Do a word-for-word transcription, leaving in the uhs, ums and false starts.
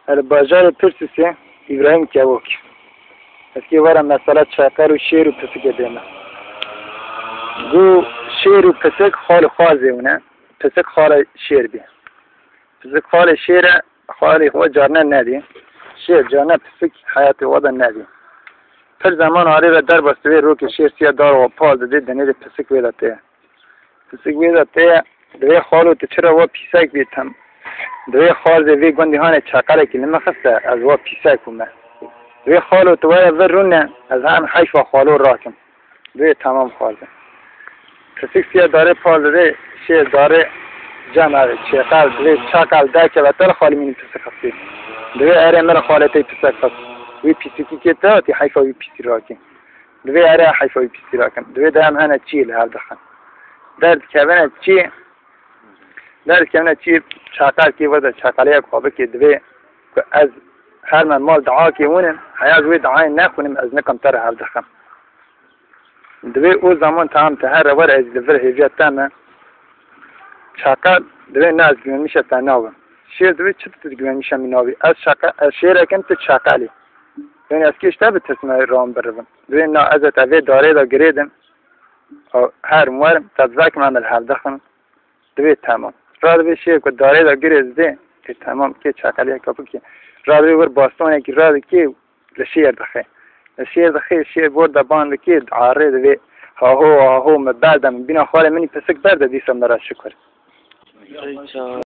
Li bajarê Pirsisê Îbrahîm Kevok. Ez kê were mesela çaqal û şêr û pisikê dême. Gu şêr û pisik xal û xwazê wine. Pisik xalê şêr bî. Pisik xalê şêr e, xalê xwe carne nedî. Şêr carne pisik heyatê xwe de nedî. Pir zeman arê re derbas divê rokê şêr siya dar û pal didê, dinêrê pisik wê de tê. Pisik wê de tê, divê xalo tu çira we pîsek bî tem. Divê xalê vê gundî hanê çaqalekî li min xiste, ez we pîsek bûme. Divê xalo tu were vir rûne, ez hem heyfa xalo rakim. Divê temam xalê. Pisik siya darê pal divê şê darê cem ev çêqel, divê çaqal derkeve te li xalê min pisik xistî. Divê erê min xalê te pisek xist. Wî pîsikî kê te hatî heyfa wî pîsî rakî. Divê erê heyfa wî pîsî rakin. Divê de em hene çiyê li hev dixin. Derdikevine çiyê, derdikevine çiyê çaqal kê wede çaqaliyek xwe bikê. Divê ku ez her me mal dua kê hûnim, heya ji wê duayê nexwînim, ez nikim te re hev dixim. Divê û zaman tamam te here were ez li vir hêviya te me. Çaqal divê ne ez güvenmişe te nabim. Şêr divê çi tu güvenmişe min nabî? Ez çaqal, ez şêrekim tu çaqalî. Yani ez kê ji te bitirsime ran birivim. Divê na ez ê te vê darê de girêdim. Û her werim te vek me li hev dixin. Divê temam. Radivê şêr ku darê de girêz dê. Ê temam kê çaqaliyek kapikê. Radivê wir bastonekî radikê li şêr dixê. Li şêr dixê, şêr bor de ban dikê, arê divê. Haho, haho, me berde, min bîna xalê minî pisik berde, dîsa me re şikir.